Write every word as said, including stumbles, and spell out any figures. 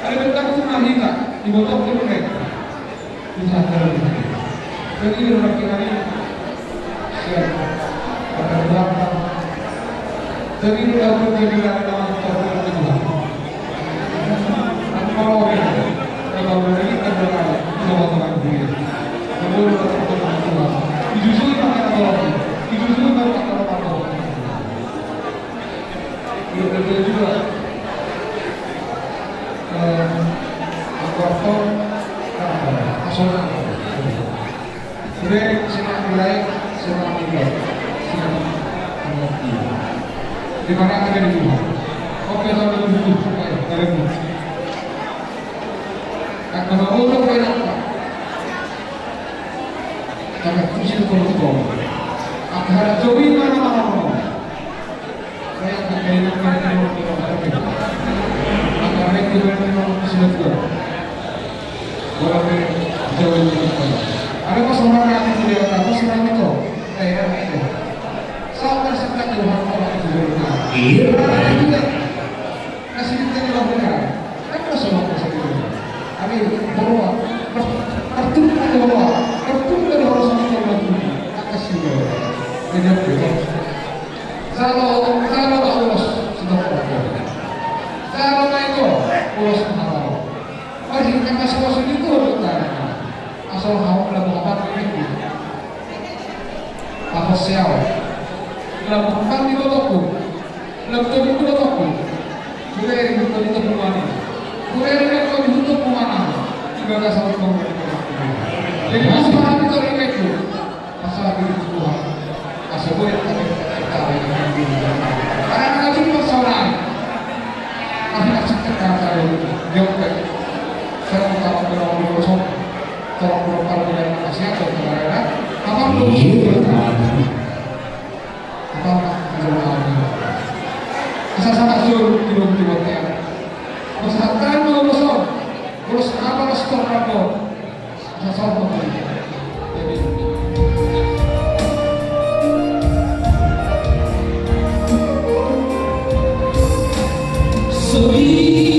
Ada bentang tu mahita, dibotok tu menek. Bisa terus. Jadi, orang kira ini, ya, ada berapa? Jadi, ini dapat jadi orang yang terkenal. Sude, sina mulai, sina mulai, sina mulai. Di mana kita di rumah? Oke, tahun dua ribu tujuh, eh, dua ribu. Angka na olo pe nangka. Angka tusi tu koro tu koro. Angka hara jowi mana mana mana. Saya angka kain angka kain angka kain. Angka kain angka kain angka sudah tua. Orang pe jowi tu koro. Ada pas orang nanti dia, pas orang itu. Eh, ya, itu. Sama sekat Tuhan orang itu. Iya. Orang itu. Kasi kita di bawah. Kan ada sama pas itu. Ada bawah. Tertunda di bawah. Tertunda di bawah sama kita batu. Atas juga. Jadi apa? Salo, salo tak ulos sudah apa? Salo tak itu ulos apa? Masih kata sama sini tuh. Asal hau dalam apa itu? Apa siau? Dalam apa di bawahku? Lam tolu tu botongku. Bure ri hutong ni tolu ani. Bure ri hutong ni hutong ni tolu ani. Di bagasan hutong ni tolu ani. Jadi masuk hati tolu itu. Pasal diri Tuhan. Asa boleh kita kita. Ada lagi persoalan. Tapi masih kita kalau dia. Saya mau tahu kalau dia kosong. Kalau kalau dia masih ada, saudara. Apa? Iya. Apa? Asa sama sur, tidur di hotel. Terus akan mau bosok. Terus apa, terus apa? Asa sama. Sorry.